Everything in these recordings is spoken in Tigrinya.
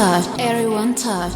Todd. Everyone Todd.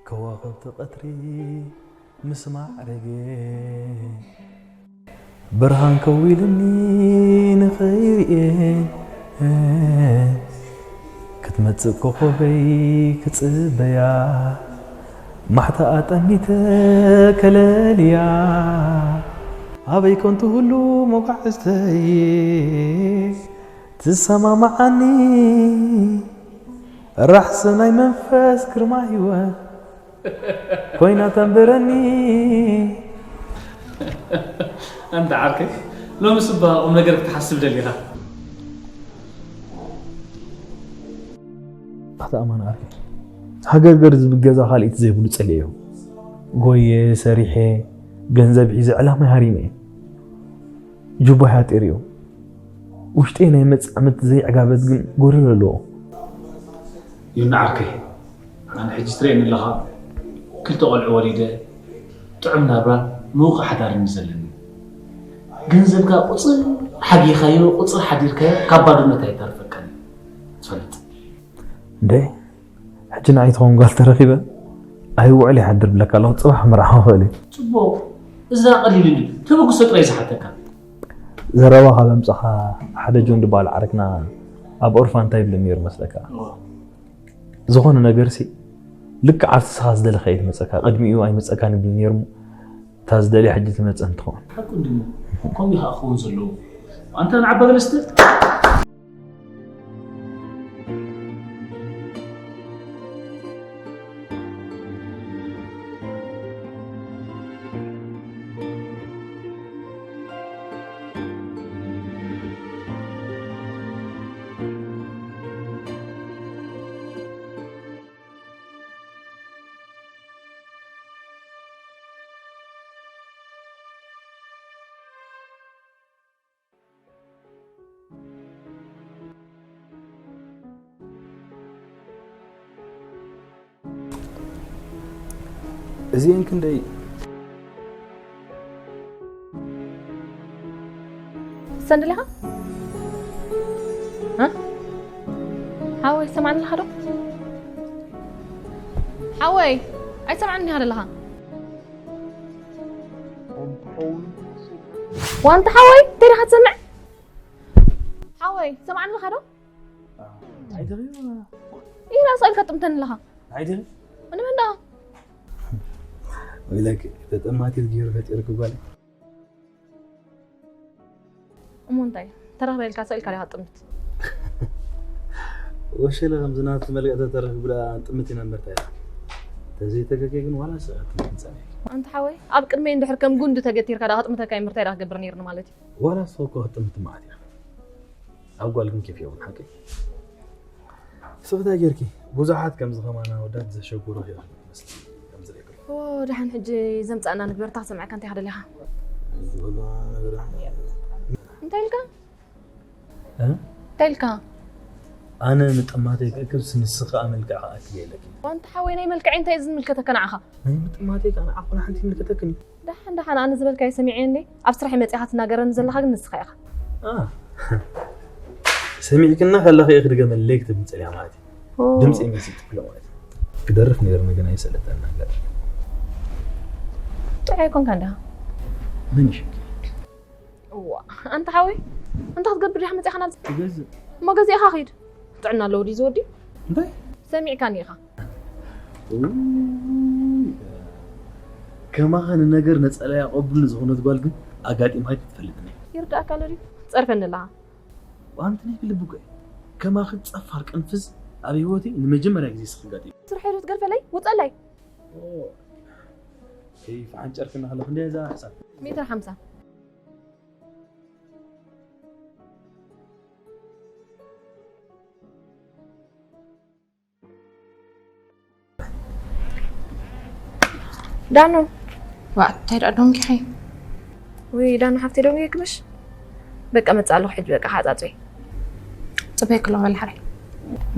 ከዋኽብቲ ቀትሪ ምስ ማዕረገ፣ ብርሃን ከዊልኒ ንኸይርእየ፣ ክትመጽእ ኮኾበይ ክጽበያ፣ ማሕታኣ ጠሚተ ከለልያ፣ ኣበይ ኮን ትህሉ መጓዕዝተይ ትሰማማዓኒ፣ ራሕሲ ናይ መንፈስ ግርማ ህይወት ኮይና ተንብረኒ። ኣንታ ዓርከይ፣ ሎምስ እባ ቁም ነገር ክትሓስብ ደሊኻ። ኣታ ኣማን ዓርከይ፣ ሃገርገር ዝብል ገዛ ካልኢት ዘይብሉ ጸሊኤዮ። ጎየ፣ ሰሪሐ፣ ገንዘብ ሒዘ፣ ዕላማይ ሃሪመ እየ። ጁባይ ሓጢርዮ። ውሽጠይ ናይ መጻምድቲ ዘይዕጋበት ግን ጎሪር ኣለዎ። ዮኒ ዓርከይ፣ ኣነ ሕጂ ትርእየኒ ኣለኻ፣ ክልተ ቆልዑ ወሊደ፣ ጥዑም ናብራን ምውቕ ሓዳርን እዩ ዘለኒ። ገንዘብካ ቁጽር ሓጊኻዮ፣ ቁጽር ሓዲርካዮ፣ ካብ ባዶነት ኣይተርፈካን እዩ። ትፈልጥ። እንዴ፣ ሕጂ ንዓይ ትኸውን ጓል ተረኺበ፣ ኣይውዕል ይሓድር ብለካ ኣለኹ፣ ጽባሕ ክምርዓው ክኽእል እየ። ጽቡቕ። እዛ ቀሊል እንዲ፣ ተበግሶ ጥራይ ዝሓተካ። ዘረባ ካብ ኣምጻኻ፣ ሓደ ጆን ዝበሃል ዓረክና ኣብ ኦርፋ እንታይ ይብለኒ ነይሩ መስለካ? እዎ። ዝኾነ ነገርሲ ልክዕ ኣብቲ ንስኻ ዝደለኻዮ እዩ ዝመጸካ፣ ቅድሚኡ ኣይመጸካን ይብለኒ ነይሩ እሞ፣ እታ ዝደልያ ሕጂ ትመጽእ እንትኸውን። ሓቁ እንድሞ፣ ከምኡ እዩ ከዓ ክኸውን ዘለዎ። ኣንታ ንዓባ ገለ ስተ። እዚኤን ክንደይ? ሰንድልኻ? እ? ሓወይ፣ ሰማዕኒ ኣለኻ ዶ? ሓወይ፣ ኣይሰማዕኒ ኢኻ ዘለኻ? ዋንታ ሓወይ፣ እንታይ ኢኻ ትሰምዕ? ሓወይ፣ ሰማዕኒ ኣለኻ ዶ? ኣይደግም። ኢላ ስቕ ኢልካ ትጥምተኒ ኣለኻ። ኣይደግም። ንመን ደኣ? ወይለክ፣ ተጠማቲት ገይሩ ፈጢርክ ጓል። እሞ እንታይ? ተረኽበ ኢልካ ስቕ ኢልካ ዲኻ ትጥምት? ወሸለ ከምዚ ናቱ መልክዕ ተተረኺቡ ደኣ ጥምት ኢና እምበር እንታይ ደኣ? ተዘይተገገ ግን ዋላ ስቕ ኢልካ ትጥምት ጸኒሕኪ። ኣንታ ሓወይ፣ ኣብ ቅድመይ እንድሕር ከም ጉንዲ ተገቲርካ ደኣ ክጥምተካ እምበር እንታይ ደኣ ክገብር ነይርኒ ማለት እዩ? ዋላ ንስኺ እኮ ክትጥምቲ መዓት ኢኻ። ኣብ ጓል ግን ኬፍ የብሉን ሓቀይ። ስኽታ ጌርኪ ብዙሓት ከምዚ ከማና ወዳት ዘሸጉሩ እዮም መስል ከምዚ ሬግሪ። ኦ፣ ደሓን ሕጂ ዘምጻእና ንግበርታ ክሰምዐካ እንታይ ኢኻ ደሊኻ? ዝብሎ ነገር ኣሎ። እንታይ ኢልካ? እ? እንታይ ኢልካ? ኣነ ምጥማተይ ክእክብስ ንስኺ ኣመልክዕ ክኣክል የለኪ። ዋንታ ሓወይ ናይ መልክዐይ እንታይ ዝምልከተካ ንዓኻ? ናይ ምጥማተይ ከኣ ንዓኹ ንሓንቲ ይምልከተክን እዩ። ደሓን ደሓን ኣነ ዝበልካዮ ሰሚዐ እንዴ? ኣብ ስራሕ መጺኻ ትናገረኒ ዘለኻ ግን ንስኻ ኢኻ። አ። ሰሚዕክና ከለኺ ኢኺ ድገመለይ ክትብል ጸሊኣ ማለት እዩ። ኦ። ድምጺ መልሲ ትብሎ ማለት እዩ። ክደርፍ ነይሩ ግን ኣይሰለጠና ገር። ጥዑይ ኣይኮንካ እንዲኻ። መን ይሽክ? እዋ፣ ኣንታ ሓወይ፣ እንታይ ክትገብር ዲኻ መጺኻ ናብዚ? ክገዝእ። እሞ ገዚእኻ ኺድ። ጥዕና ኣለዎ ድዩ ዝወዲ? እንታይ? ሰሚዕካኒ ኢኻ። ከማኻ ንነገር ነጸላ ያቐብሉ ዝኾነት ጓል ግን ኣጋጢማ ኣይትፈልጥን እያ። ይርዳእካ ኣሎ ድዩ? ጸርፈኒ ኣለኻ። ኣንቲ ናይ ብልቢ እኮ እየ። ከማኺ ጸፋር ቅንፍዝ ኣብ ህይወተይ ንመጀመርያ ግዜ ስኺ ኣጋጢሙ። ስራሕ ዶ ትገድፈለይ? ውጸለይ። ኦ፣ ከይፍ ዓንጨርክና ከለኹ እንደ እዛ ሕሳብ። ሜትር ሓምሳ። ዳኖ። ዋ፣ እንታይ ደኣ ደንጊኺ? ውይ፣ ዳኖ ሓፍተይ ደንጊኺ ምሽ? በቃ መጽእ ኣለኹ ሕጂ፣ በቃ ሓጻጽበይ። ጽበይ ክሎ በል ሓራይ።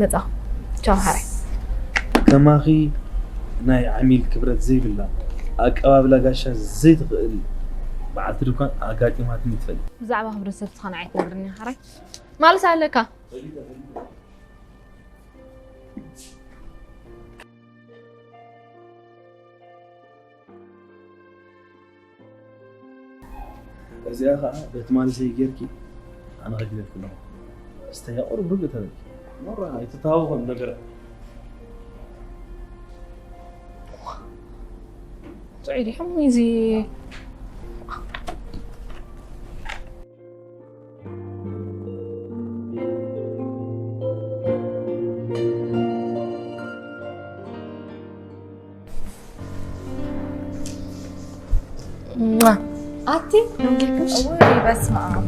መጻኹ። ቻው ሓራይ። ከማኺ ናይ ዓሚል ክብረት ዘይብላ፣ ኣቀባብላ ጋሻ ዘይትኽእል በዓልቲ ድኳን ኣጋጢማትኒ ትፈልጥ። ብዛዕባ ክብረት ሰብ ዝኾነ ኣይትነግርኒ ሓራይ። ማልስ ኣለካ? እዚኣ ኸዓ በቲ ማልሰይ ጌርኪ ኣነ ከግለልኩ ኣለኹ። እስተያ ቁሩብ ርግእ ተበልኪ። ኖራ ኣይትተሃወኾም ነገራት። ጥዑይ ዲኹም እዚ? ሟ። ኣቲ ደንጊክሽ? ወይ በስመ ኣብ።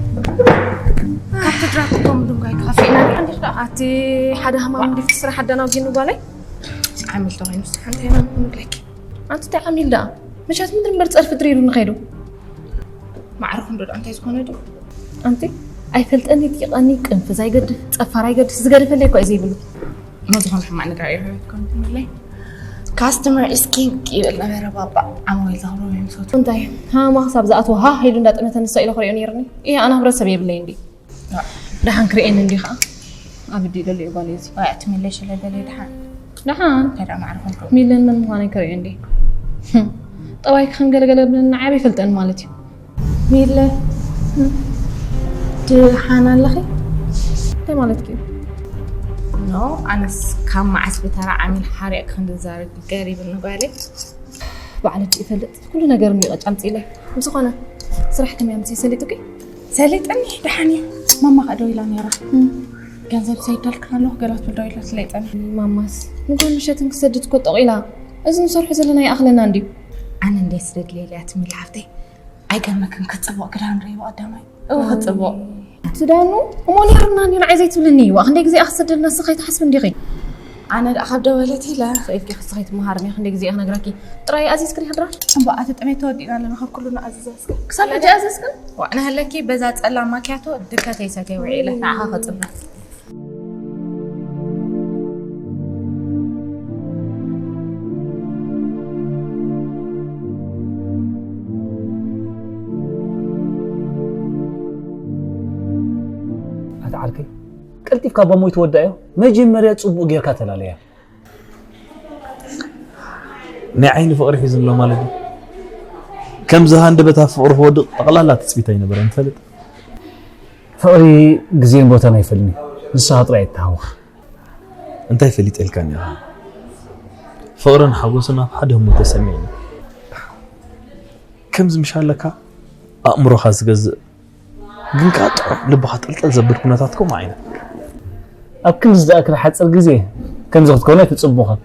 ካብቲ ድራር እኮ ምድንጓይ ካፌና ዲኻ? ኣቲ ሓደ ህማም እንዲ ስራሕ ኣደናጒኒ ጓለይ። ዓሚል ተኾይኑ ሓንቲ ህማም ክንብለኪ። ኣንቲ እንታይ ዓሚል ደኣ? መሻት ምድሪ እምበር ጸርፊ ድሪሩ ንኸይዱ። ማዕረ ክንዶ ደኣ እንታይ ዝኾነ ድዩ? ኣንቲ ኣይፈልጠኒ ጢቐኒ ቅንፍዝ ኣይገድፍ ጸፋር ኣይገድፍ ዝገደፈለይ እኮ እዩ ዘይብሉ። እሞ ዝኾነ ሕማቕ ነገር ኣይረኸብኩን ትምለይ። Customer is king ይብል ነበረ ባባ። ዓማዊል ዘኽብሮም እዮም ዝፈትዉ። እንታይ? ሃማ ክሳብ ዝኣትዎ ሃህ ኢሉ እንዳጠመተ ንሳ ኢለ ክሪኦ ነይርኒ። እየ ኣነ ሕብረተሰብ የብለይ እንዲ። ደሓን ክርእየኒ እንዲ ኸዓ። ኣብ እዲ ደልዮ ጓል እዩ እዚ። ዋይ፣ ኣቲ ሚለይ ሽለ ደልዮ ደሓን። ደሓን? እንታይ ደኣ ማዕረ ኮንኩም? ሚለን መን ምዃነይ ክርእዮ እንዲ። ህም። ጠባይ ክኸም ገለገለ ብለና ዓቢ ይፈልጠን ማለት እዩ። ሚለ። ደሓን ኣለኺ? እንታይ ማለትኪ እዩ? ኖ፣ ኣነስ ካብ መዓስ ብተራ ዓሚል ሓሪቕ ክንድዛረብ ገሪብኒ ጓለይ። ባዕለ እጅ ይፈልጥ። ኩሉ ነገር እምቢ ቀጫ ኣምጺእለይ። ብዝኾነ፣ ስራሕ ከመይ ኣምሲ ሰሊጡኪ? ሰሊጥኒ፣ ደሓን እዩ። ማማ ከኣ ደው ኢላ ነይራ። እም። ገንዘብ ሰይዳልክን ኣለኹ፣ ገለ ክትብል ደው ኢላ ስለይጠኒ። ማማስ፣ ንጎኒ ምሸትን ክሰድድ እኮ ጠቕ ኢላ። እዚ ንሰርሖ ዘለና ይኣኽለና እንድዩ። ኣነ እንዴት ስደድለይ ኢለያ ትም ኢላ ሓፍተይ። ኣይገርመክን ክጽብቕ ክዳን ርእይዎ ቀዳማይ። እው ክጽብቕ። ትዳኑ እሞ ነይሩና እንዲ ንዓይ ዘይትብልኒ። ዋ፣ ክንደይ ግዜ እያ ክትሰደልና ንስኺ ከይትሓስቢ እንዲኺ? ኣነ ደኣ ካብ ደወለት ኢለ። ስቕ ኢልኪ ክስኺ ትመሃርኒ፣ ክንደይ ግዜ እየ ክነግረኪ? ጥራይ ኣዚዝክኒ ክድራ? እምበኣ፣ እቲ ጥሜት ተወዲእና ኣለና፣ ካብ ኩሉ ንኣዝዛ እስከ። ክሳብ ሕጂ ኣዘዝክን? ዋ፣ ንሃለኪ በዛ ጸላም ማክያቶ ድከተይ ሰተይ ውዒለ፣ ንዓኻ ከጽብና። ኣታ ዓርከይ፣ ቀልጢፍካ ባሞይ ትወዳእዮ። መጀመርያ ጽቡቕ ጌርካ ተላለያ። ናይ ዓይኒ ፍቕሪ ሒዙ ኣሎ ማለት እዩ። ከምዚ ሃንደበት ኣብ ፍቕሪ ክወድቕ ጠቕላላ ትጽቢት ኣይነበረን፣ ትፈልጥ? ፍቕሪ ግዜን ቦታን ኣይፈልኒ። ንስኻ ጥራይ ኣይተሃወኽ። እንታይ ፈሊጠልካኒ ኢኻ? ፍቕርን ሓጎስን ኣብ ሓደ ህሞት ተሰሚዕና። ከምዚ ምሽ ኣለካ ኣእምሮኻ ዝገዝእ ግን ከኣ ጥዑም ልብኻ ጠልጠል ዘብል ኩነታት ከምኡ ዓይነት። ኣብ ክንዲ ዝኣክል ሓፂር ግዜ ከምዚ ክትከውን ኣይትፅቡኻን።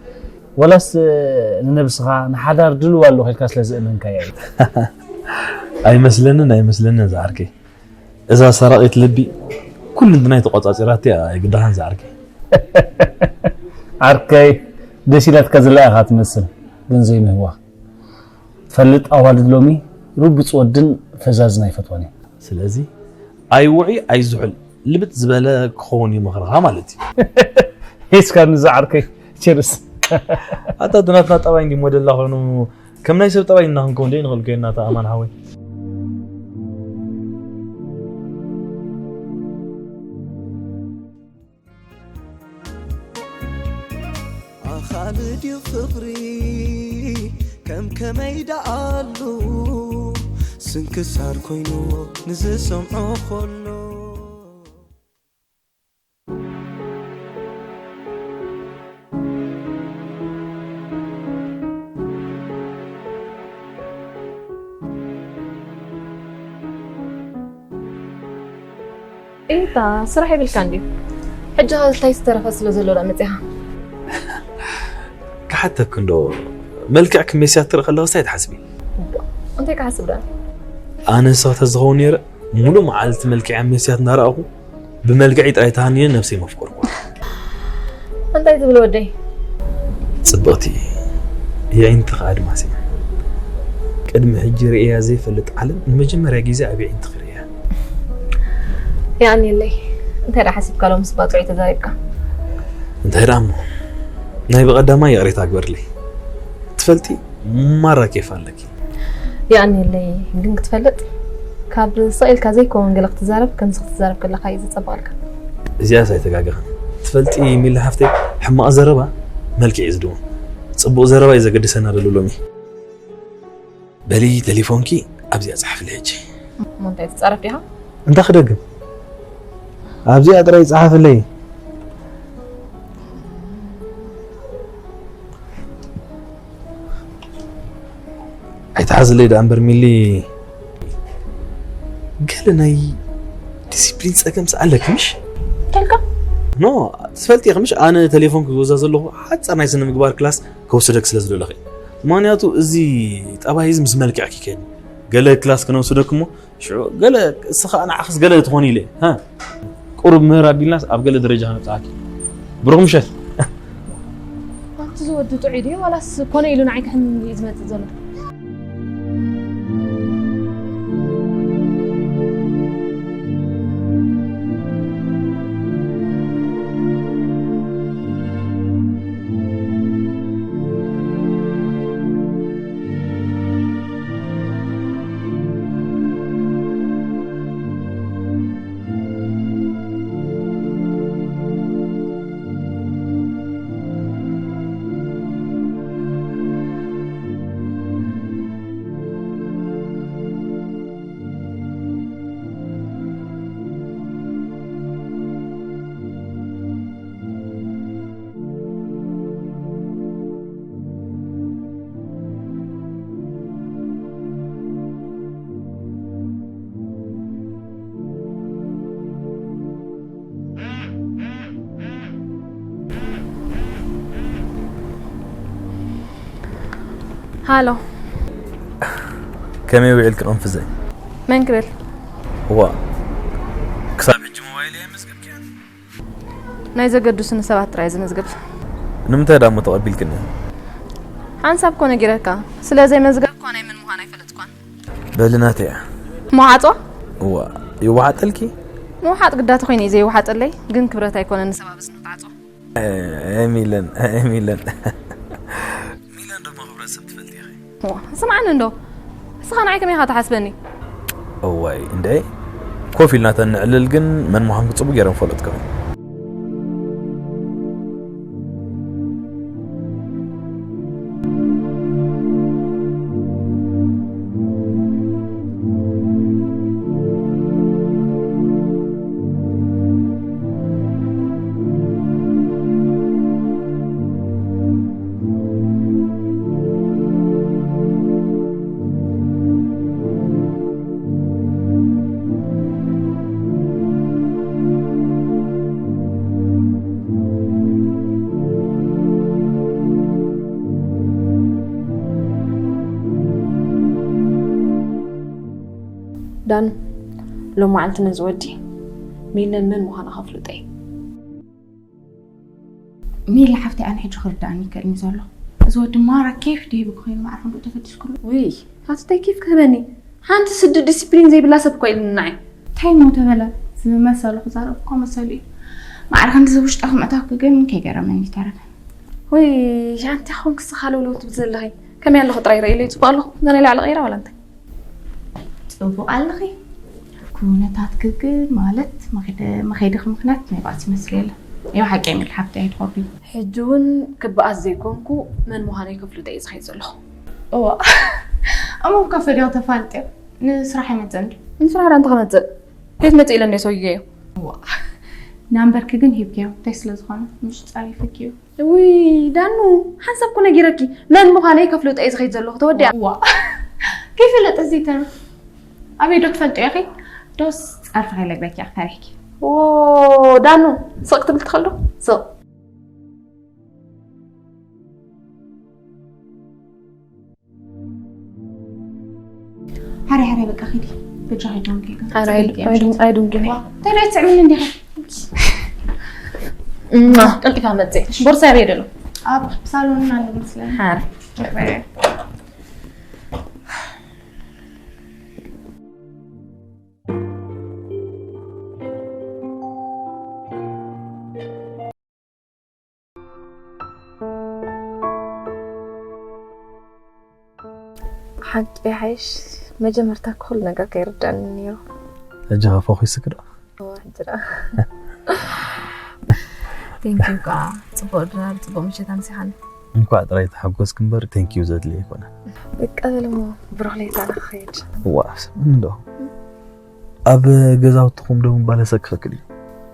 ወላስ ንነብስኻ ንሓዳር ድልው ኣለኹ ኢልካ ስለ ዝእመንካያ እዩ። ኣይመስለንን ኣይመስለንን ዝዓርከይ። እዛ ሰራቒት ልቢ ኩሉ እንድናይ ተቆጻጺራትያ ኣይግዳሃን ዝዓርከይ። ዓርከይ ደስ ኢላትካ ዘላ ኢኻ ትመስል ግን ዘይምህዋኽ። ትፈልጥ ኣዋልድ ሎሚ ርቡጽ ወድን ፈዛዝን ኣይፈትዋን እየን። ስለዚ ኣይውዒ ኣይዝሑል ልብጥ ዝበለ ክኸውን እዩ ምኽርኻ ማለት እዩ። ሒዝካኒ ዝዓርከይ ችርስ። ኣታ ድናትና ጠባይ እንዲ ሞደላ ኮይኑ ከም ናይ ሰብ ጠባይ እና ክንከውን ደይ ንኽእል ኮይና ኣታ ኣማን ሓወይ። ኣኻልድ እዩ ፍቕሪ ከም ከመይ ደኣሉ ስንክሳር ኮይኑ ንዝሰምዖ ኾሎ። እታ ስራሕ የብልካ እንድዩ። ሕጂ ኸ እንታይ ዝተረፈ ስለ ዘሎ ዳ መጺኻ? ክሓተክ እንዶ መልክዕ ክሜስያ ትርኢ ከለኽስ እንታይ ትሓስቢ? እንታይ ክሓስብ ዳ? ኣነ ንስኺ ተዝኸውን ነይረ ሙሉእ መዓልቲ መልክዕ ሜስያት እንዳረኣኹ ብመልክዒ ጥራይ ተሃንየ ነብሰይ መፍቆርኩ። እንታይ ትብል ወደይ? ጽብቕቲ የዒንትኻ ኣድማስ እያ። ቅድሚ ሕጂ ርእያ ዘይፈልጥ ዓለም ንመጀመርያ ግዜ ኣብ የዒንትኺ ርእያ። የቐንየለይ። እንታይ ደኣ ሓሲብካ ሎምስ ባጽዕ ተዛሪብካ? እንታይ ደኣ እሞ ናይ ብቐዳማይ ይቕሬታ ግበርለይ። ትፈልጢ ማራ ኬፍ ኣለኪ። የቐንየለይ። ግን ክትፈልጥ ካብ ስቕ ኢልካ ዘይከውን ገለ ክትዛረብ ከምዚ ክትዛረብ ከለኻ እዩ ዝጸብቐልካ። እዚኣስ ኣይተጋገኻን። ትፈልጢ ሚሊ ሓፍተይ ሕማቕ ዘረባ መልክዕ እዩ ዝድውም። ጽቡቕ ዘረባ እዩ ዘገድሰና ዘሎ ሎሚ። በሊ ተሌፎንኪ ኣብዚኣ ጸሓፍለይ ሕጂ። እሞ እንታይ ትጻረፍ ዲኻ? እንታይ ክደግም? ኣብዚኣ ጥራይ ጸሓፍለይ። ኣይትሓዝለይ ደኣ እምበር ሚሊ፣ ገለ ናይ ዲሲፕሊን ጸገም ኣለኪ ምሽ? ተልካ ኖ ትፈልጢ ኢኺ ምሽ ኣነ ተሌፎን ክገዛ ዘለኹ ሓጻር ናይ ስነ ምግባር ክላስ ከውስደክ ስለ ዝደለኹ። ምኽንያቱ እዚ ጠባይ እዚ ምስ መልክዕኪ ከይድ ገለ ክላስ ክነውስደክ እሞ ሽዑ ገለ እስኻ ንዓኽስ ገለ ትኾን ኢለ ሃ ቁሩብ ምህር ኣቢልናስ ኣብ ገለ ደረጃ ከነብጽሓኪ። ብሩኽ ምሸት። ኣንቲ ዝወዲ ጥዑይ ድዩ ዋላስ ኮነ ኢሉ ንዓይ ክሕም እዩ ዝመጽእ ዘሎ? ሃሎ። ከመይ ውዒልኪ ቅንፍዘይ? መን ክብል? እዋ ክሳብ ሕጂ ሞባይል እየ መዝገብኪ። ናይ ዘገድሱኒ ሰባት ጥራይ ዝመዝግብ። ንምንታይ ዳሞ ተቐቢልክኒ? ሓንሳብ ኮነ ጊረካ ስለ ዘይመዝገብኳ ናይ መን ምዃን ኣይፈለጥኳን። በሊ ናተይ እያ። መውሓጾ? እዋ ይወሓጠልኪ? ምውሓጥ ግዳቲ ኮይነ እዩ ዘይወሓጠለይ፣ ግን ክብረት ኣይኮነን ንሰብ ኣብ እዝኑ ክትዓጾ። ሚለን ሚለን ሚለን ደሞ ክብረት ሰብ ትፈልጥ ኢኺ። እዋ፣ ስምዓኒ እንዶ፣ እስኻ ንዓይ ከመይ ኢኻ ትሓስበኒ? እዋይ እንደ ኮፍ ኢልና ተንዕልል ግን መን ምዃንኩ ጽቡቅ ገይረ ምፈለጥኩ። ዳን፣ ሎም መዓልቲ ነዚ ወዲ ሚለን መን ምዃና ከፍልጠይ። ሜላ ሓፍተይ፣ ኣነ ሕጂ ክርዳእኒ ይክእልኒ ዘሎ። እዚ ወዲ ማራ ኬፍ ድሂቡ ክኮይኑ ማዕረ ክንድኡ ተፈዲስኩሉ። ውይ፣ ሃትታይ ኬፍ ክህበኒ? ሓንቲ ስዲ ዲስፕሊን ዘይብላ ሰብ እኮ ኢልኒ ንዓይ። እንታይ ሞ ተበለ? ዝመሰሉ ክዛረብ እኮ መሰሉ እዩ። ማዕረ ክንዲ ውሽጣ ክምእታኩ ግን ከይገረመኒ ይተረፈ። ወይ ኣንቲ ኾንክ ስኻ ለውለው ትብል ዘለኺ? ከመይ ኣለኹ ጥራይ ረኢለይ ጽቡቕ ኣለኹ? ገና ላዕሊ ቀይራ ዋላ እንታይ? ጽቡቕ ኣለኺ። ኩነታትኪ ግን ማለት መኸደ-፣ መኸድኺ ምኽንያት ናይ ባእሲ ይመስል የለን። እዮ ሓቂ ሚል ሓብቲ ኣይትኾርዲ። ሕጂ እውን ክበኣስ ዘይኮንኩ መን ምዃነይ ከፍልጠ እየ ዝኸይድ ዘለኹ። እዋ። እሞ ከፈዲዮ ተፋልጥዮ። ንስራሕ ኣይመጽእን ድዩ? ንስራሕ ዳ እንታይ ክመጽእ? ከየት መጽእ ኢለ እንደ ሰውዬ እዩ። እዋ። ናምበርኪ ግን ሂብክዮ። እንታይ ስለ ዝኾነ? ምሽ ጸሪፍክዮ። ውይ ዳኑ፣ ሓንሳብ እኮ ነጊረኪ። መን ምዃነይ ከፍልጠ እየ ዝኸይድ ዘለኹ። ተወዲኣ። እዋ። ከይፍለጥ እዚ ተርፍ። ኣበይ ዶ ትፈልጥዮ ኢኺ? ዶስ ጸርፊ ከይለግበኪ ኢኺ ፈሪሕኪ? ዎ፣ ዳኑ፣ ስቕ ክትብል ትኽእል ዶ? ስቕ። ሓረ ሓረ በቃ ኺዲ። በጃኺ ዶንኪ። ሓረ ኣይድ-፣ ኣይድ-፣ ኣይድንግኒ። ዋ፣ እንታይ ዶ ትስዕብኒ እንዲኻ? እማ፣ ቀልጢፋ መጽእ። ቦርሳ ኣበይ ደሎ? ኣብ ሳሎን ኣሎ መስለኒ። ሓረ። ባይ ባይ። ሓቂ ሓይሽ መጀመርታ ኩሉ ነገር ከይርዳኒ ነይሩ። ሕጂ ኸ ፈኺስኪ ዶ? እዋ፣ ሕጂ ደኣ። ቴንኪዩ እኳ። ጽቡቕ ድራር፣ ጽቡቕ ምሸት ኣምሲኻኒ። እንኳዕ ጥራይ ተሓጎስኪ እምበር ቴንኪዩ ዘድልዮ ኣይኮነን። በቃ በል እሞ ብሩኽ ለይታ ንኽኸይድ። እዋ፣ ስምዕኒ ዶ? ኣብ ገዛውትኹም ዶ ምባል ዘሰክፈኪ ድዩ?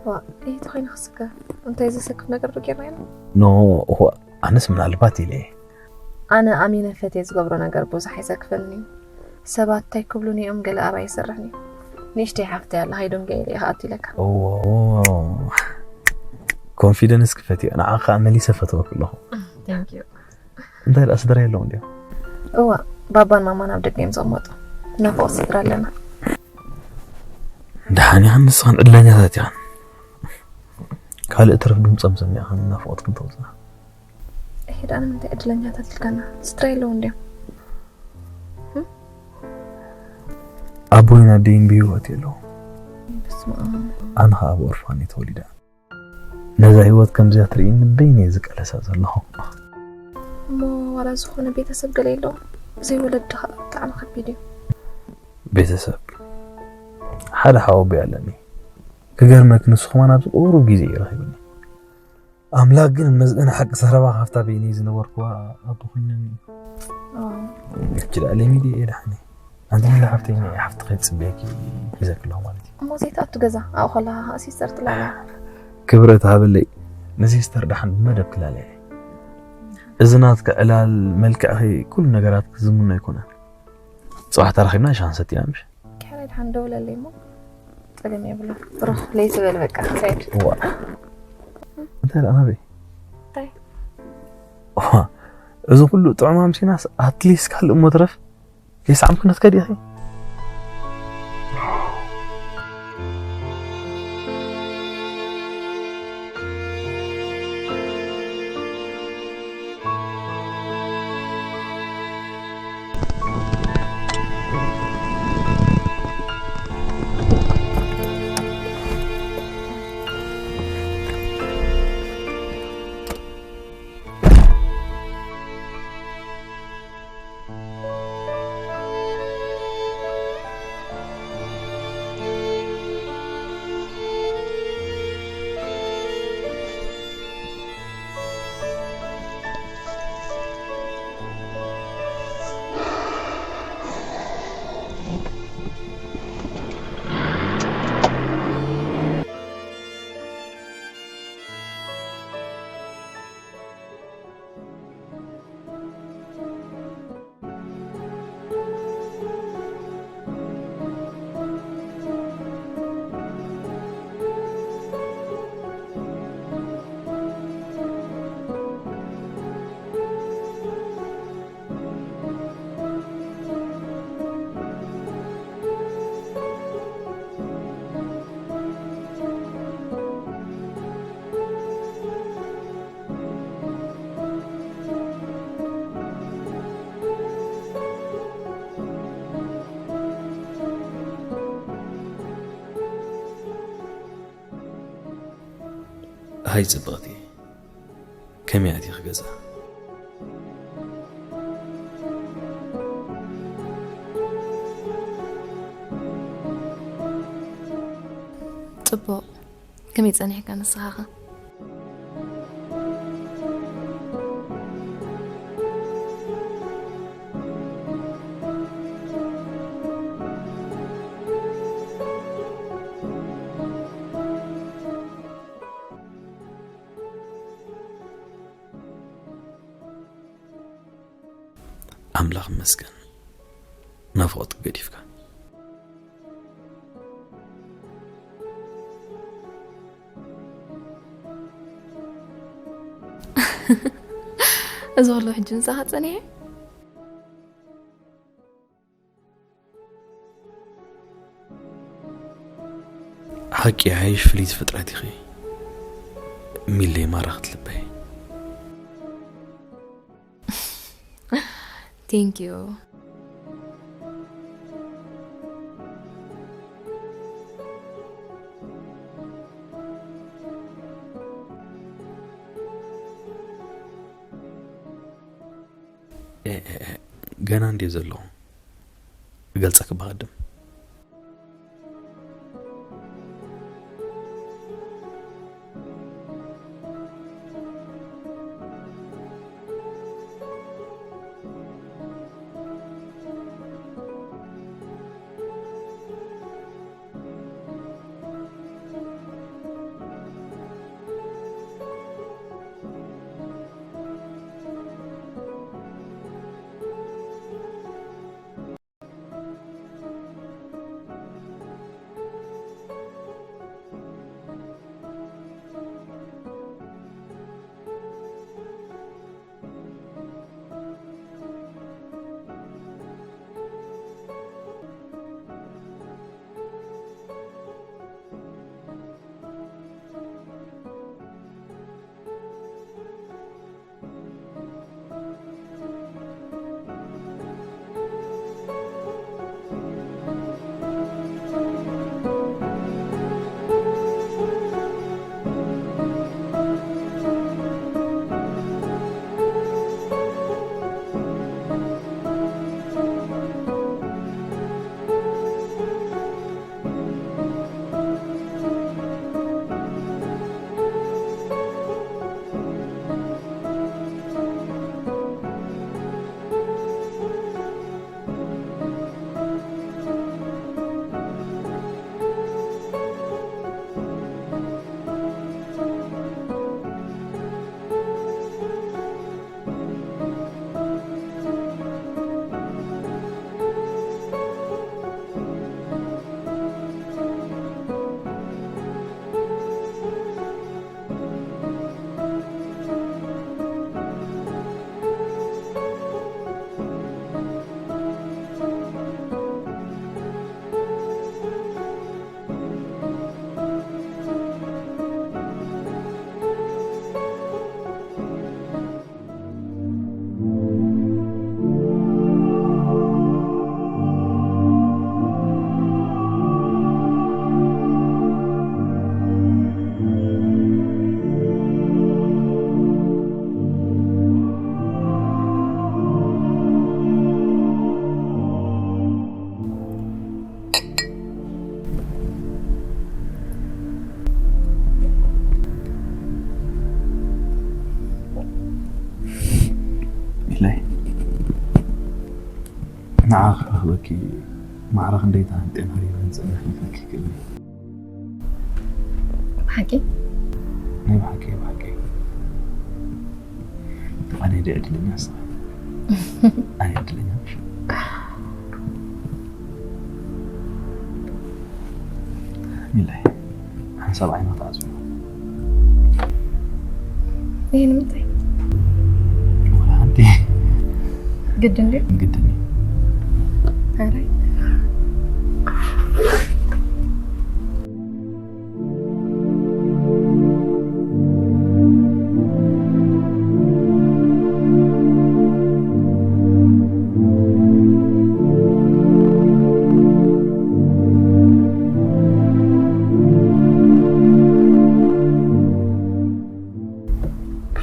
ዋ፣ እንታይ ተኾይኑ ክስከፍ? እንታይ ዘሰክፍ ነገር ዶ ጌርና ኢና? ኖ፣ እዋ፣ ኣነስ ምናልባት ኢለ እየ። ኣነ ኣሚነ ፈትየ ዝገብሮ ነገር ብዙሕ ኣይዘክፈንን እዩ። ሰባት እንታይ ክብሉኒ እዮም ገለ ኣባይ ይሰርሕን እዩ። ንእሽተይ ሓፍተይ ኣላ፣ ሃይዶንገ ኢለ እየ ክኣቱ ኢለካ። ኦ፣ ኮንፊደንስ ክፈትዮ፣ ንዓኻ መሊሰ ፈተወክ ኣለኹ። Thank you። እንታይ ደኣ ስድራ የለውን ድዮም? እዋ፣ ባባን ማማን ኣብ ደገ እዮም ዝቕመጡ። ናፍቖት ስድራ ኣለና። ደሓን ኢኻን ንስኻን ዕድለኛታት ኢኻን። ካልእ ትረፍ ድምፆም ሰሚዕኻን ናፍቖት ክንተውፅና። እሄ፣ ደኣ ንምንታይ ዕድለኛታት ኢልካና? ስድራ የለውን ድዮም? ኣቦይን ኣደይን ብህይወት የለዉ። በስመ ኣብ። ኣነ ኸዓ ኣብ ኦርፋን እየ ተወሊደ። ነዛ ህይወት ከምዚኣ ትርእይኒ በይነይ ዝቀለሳ ዘለኹ። እሞ ዋላ ዝኾነ ቤተሰብ ገለ የለዎም? ዘይወለዲ ኸዓ ብጣዕሚ ከቢድ እዩ። ቤተሰብ ሓደ ሓወቦይ ኣለኒ። ክገርመኪ ንሱ ከማን ኣብዚ ቁሩብ ግዜ እዩ ረኺብኒ። ኣምላክ ግን መዝእን ሓቂ ዘረባ ካብታ በይነይ ዝነበርኩዋ ኣቦ ኮይነኒ። ኣዎ። ሕጂ ደኣ ለሚደ እየ ደሓነ። ኣንቲ ሚላ ሓፍተይ፣ ናይ ሓፍቲ ከይጽበየኪ ሒዘኪ ኣለኹ ማለት እዩ። እሞ ዘይትኣቱ ገዛ ኣብኡ ከለኻ ከኣ ሲስተር ትላላ። ክብረት ሃበለይ፣ ንሲስተር ደሓን ብመደብ ክላለ እየ። እዚ ናትኪ ዕላል፣ መልክዕኺ፣ ኩሉ ነገራትኪ ዝምኖ ኣይኮነን። ጽባሕ ተራኺብና ሻሂ ሰቲና ምሽ? ድሕሪ ድሓን ደውለለይ እሞ ጸገም የብሉን። ሩኽ ለይቲ በል በቃ፣ ሰይድ። እዋ። እንታይ ደኣ ናበይ? እንታይ? እዋ፣ እዚ ኩሉ ጥዑም ኣምሲናስ ኣትሊስት ካልእ እሞ ትረፍ ከይሰዓምኩ ነትከድ ኢኺ? ሃይ ጽብቕቲ፣ ከመይ ኣቲኺ ገዛ? ጽቡቕ። ከመይ ጸኒሕካ ንስኻኸ? ኣምላኽ ይመስገን፣ ናፍቖት ገዲፍካ። እዚ ኩሉ ሕጂ ምሳኻ ጸኒሐ? ሓቂ ይሓይሽ ፍልይቲ ፍጥረት ኢኺ። ሚለይ ማራኽት ልበይ። Thank you። ኤ፣ ኤ፣ ኤ፣ ገና እንድየ ዘለኹ። እገልጸኪ ብቐድም። ኢለይ ንዓ ክረኽበኪ ማዕረ ክንደይ ተሃንጤና ሪበን ጸኒሕና ክብለኪ ክእል። ብሓቂ? ናይ ብሓቂ፣ ብሓቂ። ኣነ ድየ ዕድለኛ ንስኻ? ኣነ ዕድለኛ ምሽ? ሚላይ፣ ሓንሳብ ዓይና ተዓጽዩ። ይሄ ንምንታይ? ወላ ሓንቲ። ግድን ድዩ? ግድን እዩ። ኣረ።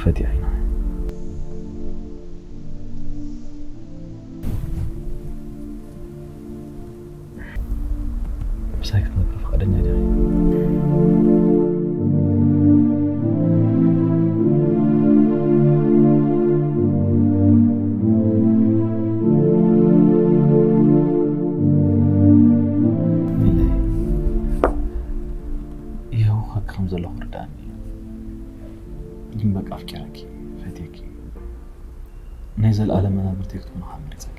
ፈቲሐ ኢና። ምሳይ ክትነብሪ ፍቓደኛ ዲኺ? ሚለይ፣ ይህውኸኪ ከም ዘለኹ ርድኣኒ እዩ። ግን በቃ ኣፍቂረኪ፣ ፈትየኪ፣ ናይ ዘለኣለም መናብርተይ ክትኮኒ ከዓ መሪጸኪ።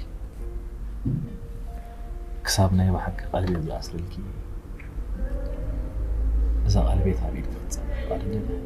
ክሳብ ናይ ብሓቂ ቀልቢ ዝኣስረልኪ፣ እዛ ቀልቢ ኣብ ኢድኪ ክትጸንሕ ፍቓደኛ እየ።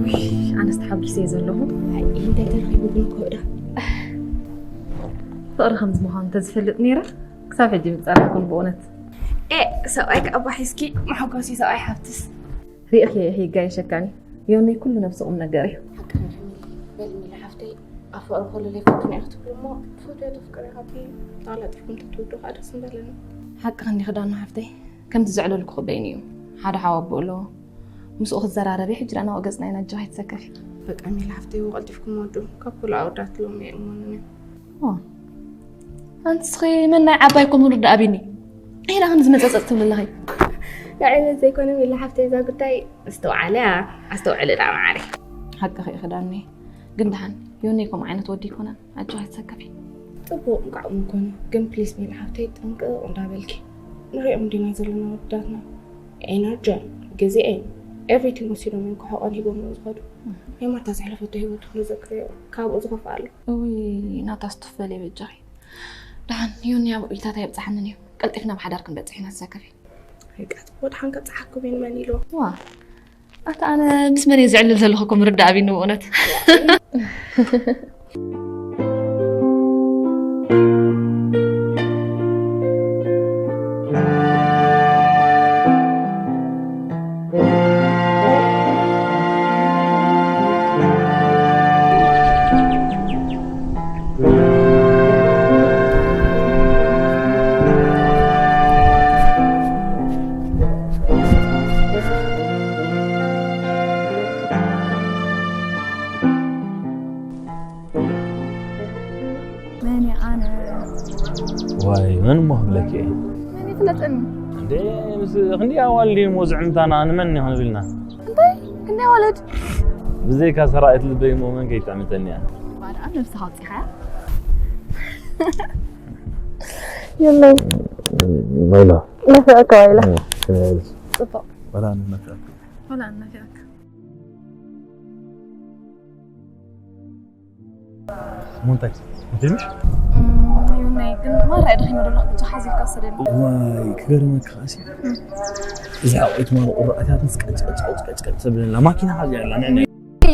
ውይ፣ ኣነስ ተሓጒሰ እየ ዘለኹ። ኣይ፣ እንታይ ተረኺቡ ግን እኮ እዳ? ፍቕሪ ከምዚ ምዃኑ እንተዝፈልጥ ነይረ፣ ክሳብ ሕጂ ምጸናሕኩን ብእውነት። ኤ፣ ሰብኣይ ከኣ ኣባ ሒዝኪ መሐጎሲ ሰብኣይ ሓፍትስ። ርኢኺ ኢኺ ይጋየሸካኒ። ዮኒ ኩሉ ነብሲ ቁም ነገር እዩ። ሓቂ ነሽ ሚሊ። በሊ ሚሊ ሓፍተይ፣ ኣብ ፍቕሪ ከሎ ዘይፈቱን እየ ክትብሊ እሞ፣ ትፈትዮ ተፍቅሪ ኢኻ፣ ተቐላጢፍኩም ተትውዱ ከዓ ደስ ምበለኒ። ሓቅኺ እንዲኺ ዳኑ ሓፍተይ፣ ከምቲ ዘዕለልኩኺ በይኑ እዩ። ሓደ ሓው ኣቦ ኣለዎ። ምስኡ ክትዘራረቢ ሕጂ ደኣ ናብኡ ገጽና ኢና፣ ኣጆኺ ኣይትሰከፊ። በቃ ሚሊ ሓፍተይ፣ እወ ቀልጢፍኩም ወዱ። ካብ ኩሉ ኣወዳት ሎሚ ኣይእመኑን እዮም። ኦ። ኣንቲ እስኺ መን ናይ ዓባይ ኮን ውርዲ ኣቢኒ? ኢላ ከም ዝመጸጸጽ ትብሊ ኣለኺ። ንዓይ ዘይኮነ ሚሊ ሓፍተይ እዛ ጉዳይ እስተውዓለያ፣ ኣስተውዕሊ ደኣ መዓረይ። ሓቅኺ ኢኺ ዳኒ። ግን ደሓን ዮኒ ከምኡ ዓይነት ወዲ ኣይኮነን። ኣጆኺ ኣይትሰከፊ። ጽቡቕ እንቋዕ እውን ኮነ። ግን ፕሊስ ሚሊ ሓፍተይ ጥንቅቕ እንዳበልኪ። ንሪኦም እንዲና ዘለና ወዳትና። ኤነርጂን፣ ግዜኤን፣ ኤቭሪቲንግ ወሲዶም እዮም ክሕቆን ሂቦም እዮም ዝኸዱ። ናይ ማርታ ዘሕለፈቶ ህይወቱ ክንዘክሮ ካብኡ ዝኸፍእ ኣሎ። እውይ፣ ናታ ስትፈል በጃኺ። ደሓን ዮኒ ኣብ ኢልታት ኣይብጽሓንን እዩ። ቀልጢፍና ኣብ ሓዳር ክንበጽሕ ኢና፣ ትሰከፊ። ኣይቃ ጽቡቕ፣ ደሓን ከብጽሓኩም እየ፣ መን ኢልዎ? ዋ፣ ኣታ ኣነ ምስ መን እየ ዝዕልል ዘለኹ እኮ ምርዳእ ኣቢኒ ብእውነት። መን እየ ኣነ? ዋይ፣ መን እሞ ክብለኪ እየ? መን ይፍለጠኒ? እንዴ፣ ምስ ክንደይ ኣዋልድ እሞ ዝዕምታና፣ ንመን ይኾን ቢልና? እንታይ? ክንደይ ኣዋልድ? ብዘይካ ሰራዊት ልበይ እሞ መን ከይጥዕምተኒ እያ? ባድኣ ነብስኻ ኣውፂኻ። የለን። ማይላ። ነፍዕካ ዋይላ። እም፣ እም። ፅቡቕ። ወላ ንመፍዕካ። ወላ እናፊኣካ። ሙንታይ እንታይ ምሽ ይሁናይ ግን ማራ ደኺመ ደሎ ብዙ ሓዚልካ ሰደኒ። ዋይ ክገርመካ ሲ እዛ ዓቆይት ማሩ ቁራኣታት ምስ ቀጭ ቀጭ ቀጭ ቀጭ ቀጭ ትብለላ ማኪና ሓዚ ያላ ናይ ናይ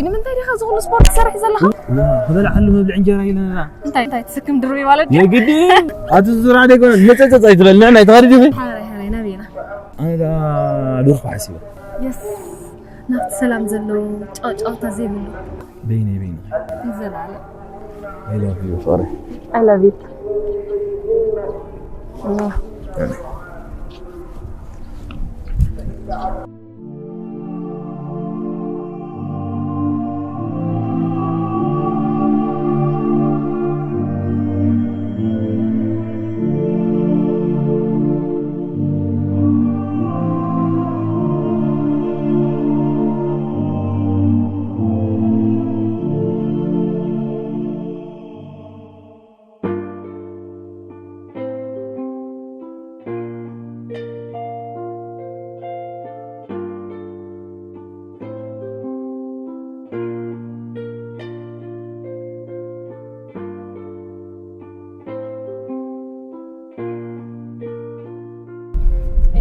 ንምንታይ ዲኻ ዝኹሉ ስፖርት ትሰርሕ ዘለኻ? ክበልዓሉ መብልዕ እንጀራ ኢለና እንታይ እንታይ ትስክም ድርቢ ማለት ድዩ? የግዲ ኣቲ ዙራ ደጎ መጸጸጽ ኣይትበልና ናይ ተዋሪ ዲኺ ሓራይ ሓራይ ናበይና? ኣነ ዳ ዱርኽ ሓሲበ የስ ናብቲ ሰላም ዘለዎ ጫውጫውታ ዘይብሉ በይነይ በይነ ንዘላለም I love you ፍቕሪ I love you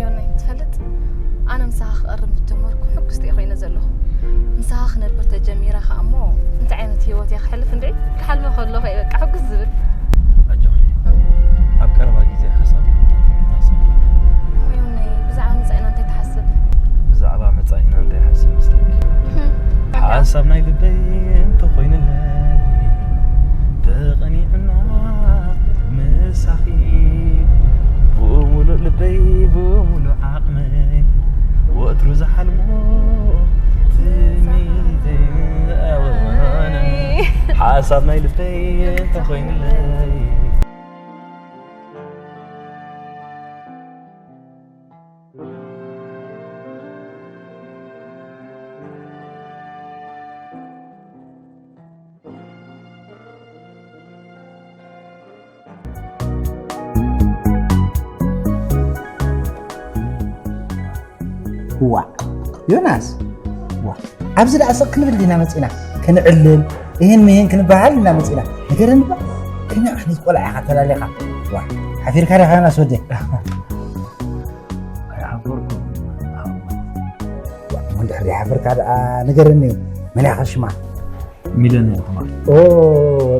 ዮናይ ትፈልጥ ኣነ ምሳኻ ክቐርብ ምስ ጀመርኩ ሕጉስቲ እየ ኮይነ ዘለኹ ምሳኻ ክነብር ተጀሚረ ከዓ እሞ እንታይ ዓይነት ህይወት እየ ክሕልፍ እንድዒ ክሓልመ ከለኹ እየ በቃ ሕጉስ ዝብል ኣጆኺ ኣብ ቀረባ ግዜ ሓሳብ ይታሰብ ዮናይ ብዛዕባ መፃኢና እንታይ ትሓስብ ብዛዕባ መጻኢና እንታይ ሓስብ ምስለኪ ሓሳብ ናይ ልበይ እንተኾይንለይ ተቐኒዕና ምሳኺ ብሙሉእ ልበይ ብሙሉእ ዓቕመይ ወትሩ ዝሓልሞ ትምኒተይ ሓሳብ ናይ ልበይ እንተኾይንለይ ዋእ ዮናስ ዋ ኣብዚ ደኣ ስቕ ክንብል ዲና መፂና ክንዕልል ይህን ምሂን ክንበሃል ኢና መፂና ነገር እንባ ከኛ ዓይነት ቆልዓ ኢኻ ተላሊኻ ዋ ሓፊርካ ዲኻ ዮናስ ወደይ ኣይሓፈርኩም እንድሕር ሓፍርካ ደኣ ንገረኒ መን ኢኻ ሽማ ሚለንያ ተማር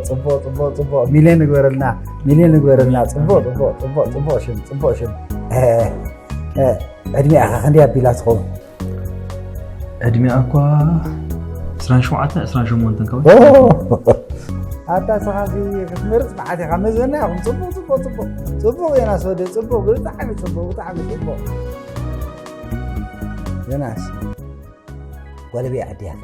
ፅቡቅ ፅቡቅ ፅቡቅ ሚልዮን ንግበረልና ሚልዮን ንግበረልና ፅቡቅ ፅቡቅ ፅቡቅ ፅቡቅ ሽም ፅቡቅ ሽም ዕድሜ ኢኻ ክንደይ ኣቢላ ትኸውን ዕድሜኣ እኳ ዕስራን ሸውዓተን ዕስራን ሸሞንተን ከ ኣታ ስኻሲ ክትመርፅ መዓት ኢኻ መዘና ኢኹም ፅቡቅ ፅቡቅ ፅቡቅ ፅቡቅ ዮናስ ወደ ፅቡቅ ብጣዕሚ ፅቡቅ ብጣዕሚ ፅቡቅ ዮናስ ጓለቤ ዓዲ ያፈ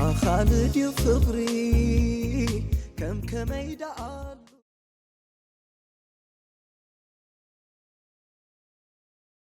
ኣኻሊ ድዩ ፍቕሪ ከም ከመይ ደኣ